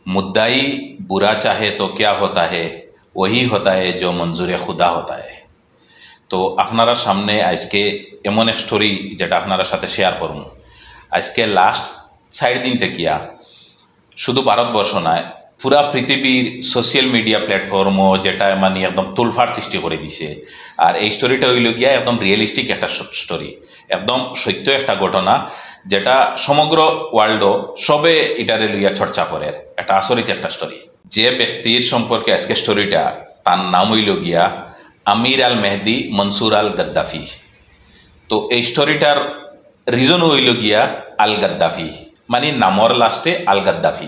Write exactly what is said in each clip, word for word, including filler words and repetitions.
मुद्दाई बुरा चाहे तो क्या होता है, वही होता है जो मंजूर खुदा होता है। তো আপনারা সামনে আজকে এমন এক স্টোরি, যেটা আপনারা সাথে শেয়ার করমু। আজকে লাস্ট চাইর দিন থাকিয়া শুধু ভারতবর্ষ নায়, পুরা পৃথিবীর সোশ্যাল মিডিয়া প্ল্যাটফর্মও যেটা মানে একদম তুলফাড় সৃষ্টি করে দিছে। আর এই স্টোরিটা অইল গিয়া একদম রিয়েলিস্টিক একটা স্টোরি, একদম সত্য একটা ঘটনা, যেটা সমগ্র ওয়ার্ল্ডও সবে ইটারে লইয়া চর্চা করের, একটা আচরিত একটা স্টোরি। যে ব্যক্তির সম্পর্কে আজকে স্টোরিটা, তার নাম অইল গিয়া আমির আল মেহদি মনসুর আল গাদ্দাফি। তো এই স্টোরিটার রিজনও অইল গিয়া আল গাদ্দাফি, মানে নামর লাস্টে আল গাদ্দাফি।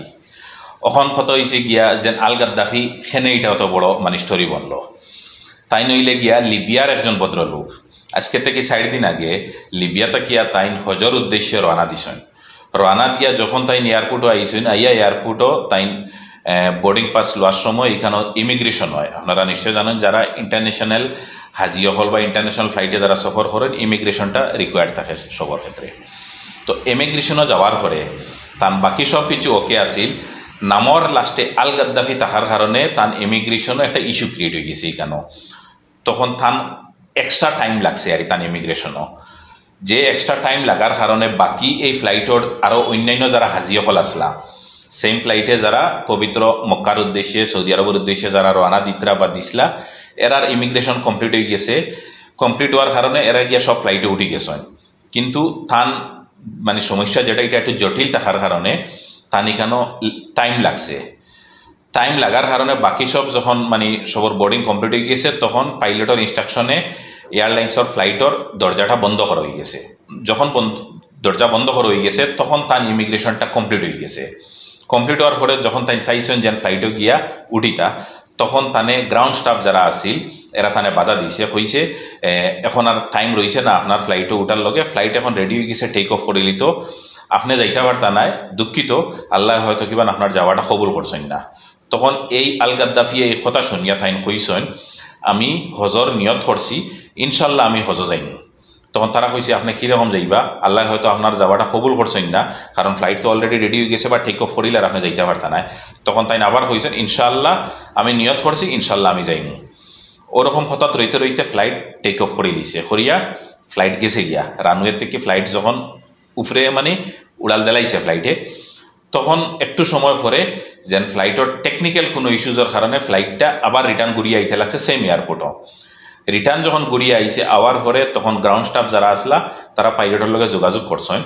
অখন কথা অইছে গিয়া যেন আল গাদ্দাফি কেনে ইটা অত বড় মানে স্টোরি বনলো। তাইন অইলে গিয়া লিবিয়ার একজন ভদ্রলোক। আজকে থাকি চাইর দিন আগে লিবিয়া থাকিয়া তাইন হজর উদ্দেশ্যে রওনা দিছইন। রওনা দিয়া যখন তাইন এয়ারপোর্টও আইছইন, আইয়া এয়ারপোর্টও তাইন, আহ, বোর্ডিং পাস লওয়ার সময় এখানো ইমিগ্রেশন হয়। আপনারা নিশ্চয় জানেন, যারা ইন্টারন্যাশনাল হাজি অকল বা ইন্টারন্যাশনাল ফ্লাইটে যারা সফর করেন, ইমিগ্রেশনটা রিকোয়ার্ড থাকে সবর ক্ষেত্রে। তো ইমিগ্রেশনও যাওয়ার পরে তান বাকি সব কিছু ওকে আছিল, নামর লাস্টে আল গাদ্দাফি থাকার কারণে তান ইমিগ্রেশনও একটা ইস্যু ক্রিয়েট হয়ে গেছে এখানো। তখন তান এক্সট্রা টাইম লাগছে আর কি তান ইমিগ্রেশনও। যে এক্সট্রা টাইম লাগার কারণে বাকি এই ফ্লাইটর আরও অন্যান্য যারা হাজি অকল আসলা, সেম ফ্লাইটে যারা পবিত্র মক্কার উদ্দেশ্যে, সৌদি আরবর উদ্দেশ্যে যারা রওনা দিতরা বা দিছলা, এরার ইমিগ্রেশন কমপ্লিট হয়ে গেছে। কমপ্লিট হওয়ার কারণে এরা গিয়া সব ফ্লাইটে উঠি গেছইন। কিন্তু তান মানে সমস্যা যেটা, এটা একটু জটিল থাকার কারণে তান এখানো টাইম লাগছে। টাইম লাগার কারণে বাকি সব যখন মানে সবর বোর্ডিং কমপ্লিট হয়ে গেছে, তখন পাইলটর ইনস্ট্রাকশনে এয়ারলাইন্সর ফ্লাইটর দরজাটা বন্ধ করা হয়ে গেছে। যখন বন্ধ, দরজা বন্ধ করা হয়ে গেছে, তখন তান ইমিগ্রেশনটা কমপ্লিট হয়ে গেছে। কমপ্লিট হওয়ার পরে যখন তাইন চাইছইন যেন ফ্লাইটও গিয়া উঠিতা, তখন তানে গ্রাউন্ড স্টাফ যারা আছিল, এরা তানে বাধা দিছে, কইছে, "এ, এখন আর টাইম রইছে না আপনার ফ্লাইটও উঠার লগে, ফ্লাইট এখন রেডি হয়ে গেছে, টেক অফ করিলি তো, আপনি যাইতা পারতা নায়, দুঃখিত, আল্লাহ হয়তো কিবা আপনার যাওয়াটা কবুল করছইন না।" তখন এই আল গাদ্দাফি এই কথা শুনিয়া তাইন কইছইন, "আমি হজর নিয়ত করছি, ইনশাল্লাহ আমি হজ যাইমু।" তখন তারা কইছে, "আপনি কিরকম যাইবা? আল্লাহ হয়তো আপনার যাওয়াটা কবুল করছইন না, কারণ ফ্লাইট তো অলরেডি রেডি হয়ে গেছে বা টেক অফ করিলে আর আপনি যাইতা পারতা নায়।" তখন তাইন আবার কইছইন, "ইনশাআল্লাহ আমি নিয়ত করছি, ইনশাআল্লাহ আমি যাইমু।" ওরকম কথা রইতে রইতে ফ্লাইট টেক অফ করি দিছে, করিয়া ফ্লাইট গেছে গিয়া। রানওয়ে থেকে ফ্লাইট যখন উপরে মানে উড়াল দিলাইছে ফ্লাইটে, তখন একটু সময় পরে যেন ফ্লাইটর টেকনিক্যাল কোনো ইস্যুজর কারণে ফ্লাইটটা আবার রিটার্ন ঘুরিয়া আইতে লাগছে সেম এয়ারপোর্টও। রিটার্ন যখন ঘুরিয়া আইছে, আওয়ার পরে তখন গ্রাউন্ড স্টাফ যারা আসলা, তারা পাইলটর লগে যোগাযোগ করছইন,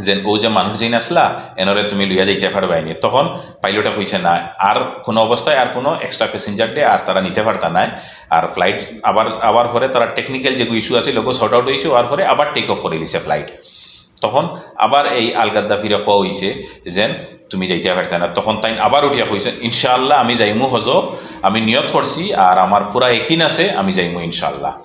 যেন ও যে মানুষ যেন আসলা, এনরে তুমি লইয়া যাইতে পারবায় নি। তখন পাইলটে কইছে, "না, আর কোনো অবস্থায় আর কোনো এক্সট্রা প্যাসেঞ্জার দে আর তারা নিতে পারতা নায়।" আর ফ্লাইট আবার, আবার পরে তারা টেকনিক্যাল যে ইস্যু আছে, লোক সর্ট আউট হয়েছে, ওর পরে আবার টেক অফ করে দিছে ফ্লাইট। তখন আবার এই আল গাদ্দাফিরে কওয়া হইছে যেন, "তুমি যাইতে পারতে না।" তখন তাইন আবার উঠিয়া কইছেন, "ইনশাআল্লাহ আমি যাইমু হজ, আমি নিয়ত করছি, আর আমার পুরা একিন আছে আমি যাইমু ইনশাআল্লাহ।"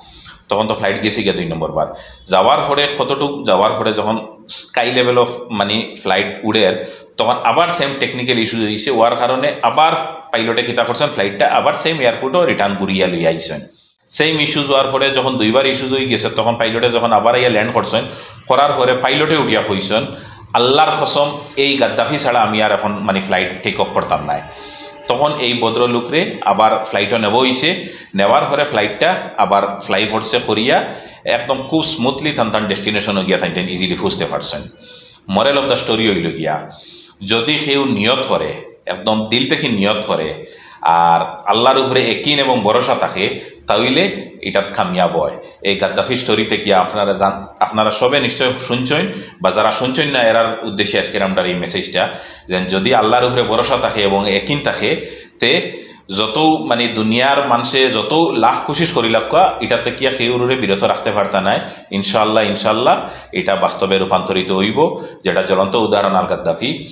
তখন তো ফ্লাইট গেছে গিয়া দুই নম্বর বার। যাওয়ার পরে, কতটুক যাওয়ার পরে যখন স্কাই লেভেল অফ মানে ফ্লাইট উড়ের, তখন আবার সেম টেকনিক্যাল ইস্যু হইছে, হওয়ার কারণে আবার পাইলটে কিতা করছেন, ফ্লাইটটা আবার সেম এয়ারপোর্টও রিটার্ন ঘুরিয়া লইয়া আইছেন। সেম ইস্যুজ হওয়ার পরে যখন দুইবার ইস্যুজ হয়ে গেছে, তখন পাইলটে যখন আবার আইয়া ল্যান্ড করছেন, করার পরে পাইলটে উঠিয়া কইছেন, "আল্লাহর কসম, এই গাদ্দাফি ছাড়া আমি আর এখন মানে ফ্লাইট টেক অফ করতাম নায়।" তখন এই ভদ্রলোকরে আবার ফ্লাইটও নেওয়া হইছে, নেওয়ার পরে ফ্লাইটটা আবার ফ্লাই করছে করিয়া একদম খুব স্মুথলি তান তান ডেস্টিনেশনও গিয়া তাইন তাইন ইজিলি পৌঁছতে পারছেন। মরাল অফ দ্য স্টোরি হইল গিয়া, যদি কেউ নিয়ত করে, একদম দিল থেকে নিয়ত করে, আর আল্লাহর উপরে একিন এবং ভরসা থাকে, তাইলে ইটাত কামিয়াব হয়। এই গাদ্দাফি স্টোরি থেকে আপনারা জান-, আপনারা সবে নিশ্চয় শুনছেন, বা যারা শুনছেন না, এরার উদ্দেশ্যে আজকের আমরার এই মেসেজটা, যে যদি আল্লাহর উপরে ভরসা থাকে এবং একিন থাকে, তে যত মানে দুনিয়ার মানুষে যত লাখ কোশিশ করি লাগুয়া, ইটাতে কিয়া কেউরে বিরত রাখতে পারতা নায়। ইনশাআল্লাহ, ইনশাআল্লাহ, এটা বাস্তবে রূপান্তরিত হইব, যেটা জ্বলন্ত উদাহরণ আল গাদ্দাফি।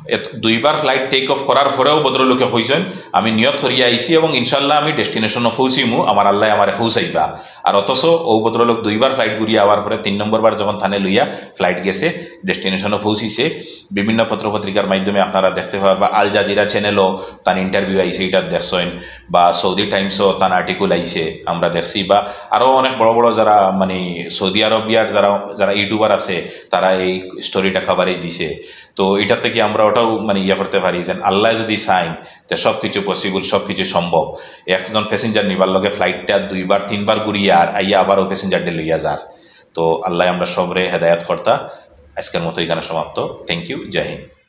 এত-, দুইবার ফ্লাইট টেক অফ করার পরেও ভদ্রলোকে কইছেন, "আমি নিয়ত করিয়া আইছি এবং ইনশাআল্লাহ আমি ডেস্টিনেশনও পৌঁছিমু, আমার আল্লাহ আমারে পৌঁছাইবা।" আর অথচ ও ভদ্রলোক দুইবার ফ্লাইট ঘুরিয়া আওয়ার পরে তিন নম্বর বার যখন তানে লইয়া ফ্লাইট গেছে, ডেস্টিনেশনও পৌঁছিছে। বিভিন্ন পত্রপত্রিকার মাধ্যমে আপনারা দেখতে পারবা, আল জাজিরা চ্যানেলও তান ইন্টারভিউ আইছে, এটা দেখছেন, বা সৌদি টাইমসও তান আর্টিকেল আইছে, আমরা দেখছি, বা আরও অনেক বড় বড় যারা মানে সৌদি আরবিয়ার যারা, যারা ইউটিউবার আছে, তারা এই স্টোরিটা কভারেজ দিছে। তো ইটার থাকি আমরা ওটাও মানে ইয়ে করতে পারি যে আল্লায় যুদি চাইন, তে সব কিছু পসিবল, সব কিছু সম্ভব। একজন প্যাসেঞ্জার নিবার লগে ফ্লাইটটা দুইবার তিনবার ঘুরিয়া আর আইয়া আবারও প্যাসেঞ্জাররে লইয়া যার। তো আল্লায় আমরা সবরে হেদায়াত করতা। আজকের মতো এখানে সমাপ্ত। Thank you. জয় হিন্দ।